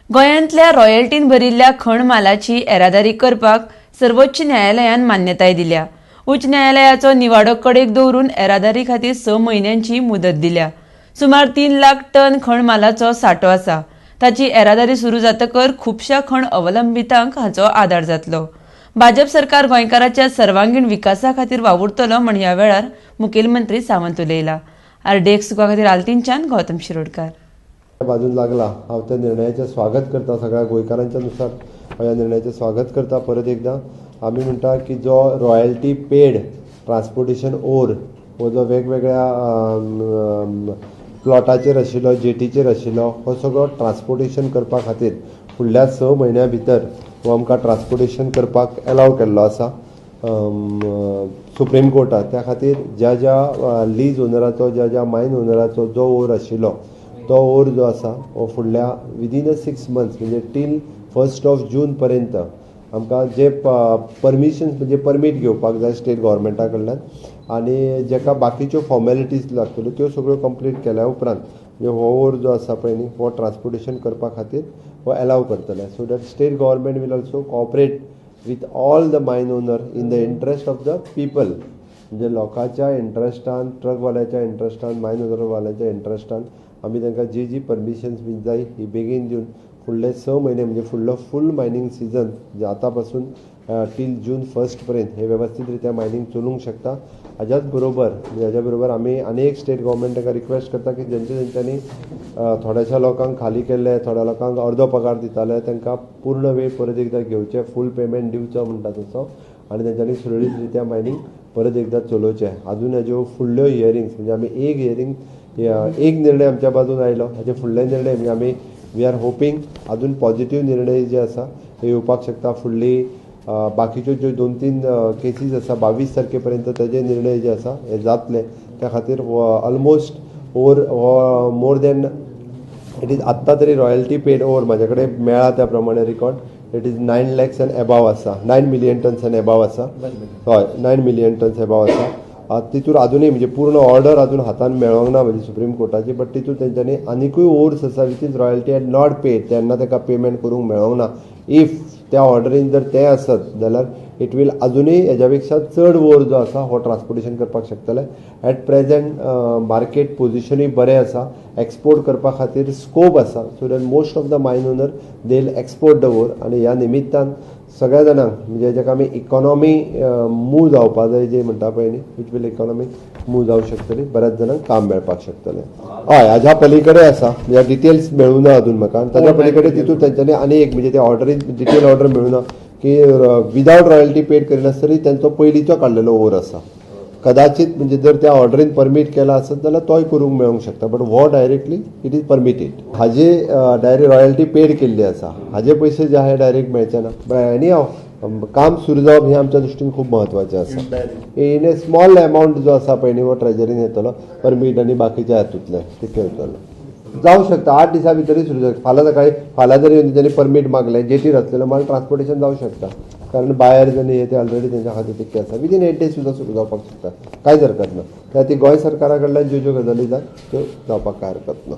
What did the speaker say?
गोंयांतल्या रॉयल्टीन भरिल्ल्या खण मालाची येरादारी करपाक सर्वोच्च न्यायालयान मान्यताय दिल्या. उच्च न्यायालयाचो निवाडो कडेक दवरून येरादारी खातीर 6 म्हयन्यांची मुदत दिल्या. सुमार 3 लाख टन खण मालाचो सांठो आसा. ताची येरादारी सुरू जातकर खुबश्या खण अवलंबितांक हाचो आदार जातलो. भाजप सरकार गोंयकाराच्या सर्वांगीण विकासा खातीर वावुरतलो म्हण ह्या वेळार मुखेलमंत्री सावंत उलयला. आरडीएक्स सुखा खातीर आलतीनच्यान गौतम शिरोडकार. बाजून लागला. हांव त्या निर्णयाचें स्वागत करता. सगळ्या गोंयकारांच्या नुसार हांव ह्या निर्णयाचें स्वागत करता. परत एकदां आमी म्हणटा की जो रॉयल्टी पेड ट्रान्सपोर्टेशन ओर हो जो वेगवेगळ्या प्लॉटाचेर आशिल्लो, जेटीचेर आशिल्लो, हो सगळो ट्रान्सपोर्टेशन करपा खातीर फुडल्या 6 म्हयन्या भितर हो आमकां ट्रान्सपोर्टेशन करपाक एलाव केल्लो आसा सुप्रीम कोर्टात. त्या खातीर ज्या ज्या लीज ओनराचो, ज्या ज्या मायन ओनराचो जो ओर आशिल्लो, तो ओर जो आसा हो फुडल्या विदीन अ 6 मंथ्स म्हणजे टील 1 ऑफ जून पर्यंत आमकां जे परमिशन्स म्हणजे परमीट घेवपाक जाय स्टेट गव्हर्मेंटा कडल्यान आनी जेका बाकीच्यो फॉर्मेलिटीज लागतल्यो, त्यो सगळ्यो कंप्लीट केल्या उपरांत म्हणजे हो ओर जो आसा पळय न्ही, हो ट्रान्सपोर्टेशन करपा खातीर हो एलाव करतले, so that state government will also cooperate with all the mine owner in the interest of the people. म्हणजे लोकांच्या इंट्रस्टान, ट्रकवाल्याच्या इंट्रस्टान, मायन ओनरवाल्याच्या इंट्रस्टान आमी तांकां जी जी परमिशन्स बीन जाय ही बेगीन दिवन फुडले 6 म्हयने म्हणजे फुडलो फूल मायनींग सिजन म्हणजे आतां पासून टील जून 1 पर्यंत हे वेवस्थीत रित्या मायनींग चलूंक शकता. हाज्याच बरोबर म्हणजे हाज्या बरोबर आमी आनी एक स्टेट गव्हर्मेंट ताका रिक्वेस्ट करता की जेंचे जेंच्यांनी थोड्याशा लोकांक खाली केल्ले, थोड्या लोकांक अर्दो पगार दिताले, तांकां पूर्ण वेळ परत एकदां घेवचें, फूल पेमेंट दिवचो म्हणटा तसो आनी तेंच्यांनी सुरळीत रित्या मायनींग परत एकदां चलोवचें. अजून हेज्यो फुडल्यो हियरिंग्स म्हणजे आमी एक हियरींग, एक निर्णय आमच्या बाजून आयलो, हाजे फुडले निर्णय म्हणजे आमी we are hoping अजून पॉझिटिव्ह निर्णय जे आसा हे येवपाक शकता. फुडली बाकीच्यो ज्यो दोन तीन केसीस आसा, 22 तारखे पर्यंत ताजे निर्णय जे आसा हे जातले. त्या खातीर ऑलमोस्ट ओर हो मोर दॅन it is आत्तां तरी रॉयल्टी पेड ओवर म्हाज्या कडेन मेळ्ळा त्या प्रमाणे record, it is 9 lakhs and above आसा, 9 मिलियन टन्स एंड एबाव आसा. हय, 9 मिलियन टन्स एबाव आसा. तितूर अजुनूय म्हणजे पूर्ण ऑर्डर अजून हातान मेळोंक ना म्हणजे सुप्रीम कोर्टाची, बट तितूर तेंच्यांनी आनिकूय ओर्स आसा which is royalty and not paid, तेन्ना ताका पेमेंट करूंक मेळोंक ना. If त्या ऑर्डरीन जर तें आसत जाल्यार it will अजुनूय हेज्या पेक्षा चड ओर जो आसा हो ट्रान्सपोर्टेशन करपाक शकतले. एट प्रेझेंट मार्केट पोझिशनूय बरें आसा, एक्सपोर्ट करपा खातीर स्कोप आसा, so that most of the mine owner, they will export the ore. आनी ह्या निमित्तान सगळ्या जाणांक म्हणजे जेका आमी इकॉनॉमी मूव जावपा जाय जे म्हणटा पळय न्ही, which will economy move जावंक शकतली, बऱ्याच जाणांक काम मेळपाक शकतलें. हय, हाज्या पलीकडे आसा, म्हणजे डिटेल्स मेळूं ना अजून म्हाका. आनी ताज्या पलीकडे तितून तेंच्यांनी आनी एक म्हणजे ते ऑर्डरीन डिटेल ऑर्डर मेळूं ना की विदावट रॉयल्टी पेड करिनासतरी तेंचो पयलींचो काडलेलो ओर आसा. कदाचित म्हणजे जर त्या ऑर्डरीन परमीट केला आसत जाल्यार तोय करूंक मेळूंक शकता, बट हो डायरेक्टली it is permitted. हाजे डायरेक्ट रॉयल्टी पेड केल्ली आसा, हाजे पयशे जे आहा डायरेक्ट मेळचे ना. बट एनी हाव, काम सुरू जावप हें आमच्या दृश्टीन खूब म्हत्वाचें आसा. इन ए स्मॉल अमावंट जो आसा पळय न्ही, हो ट्रेजरीन येतलो, परमीट आनी बाकीच्या हातूंतले तितकें येतलो. जावं शकता, 8 दिसां भितरूय सुरू शकता. फाल्यां सकाळी, फाल्यां जर येवन तेंच्यांनी परमीट मागलें, जेटीर आसलेलो माल ट्रान्सपोर्टेशन जावं शकता, कारण बायर्स आनी हे ते ऑलरेडी तेंच्या खातीर तितकें आसा. विदीन 8 डेज सुद्दां सुरू जावपाक शकता, कांयच हरकत ना. त्या खातीर गोंय सरकारा कडल्यान ज्यो ज्यो गजाली जाय त्यो जावपाक कांय हरकत ना.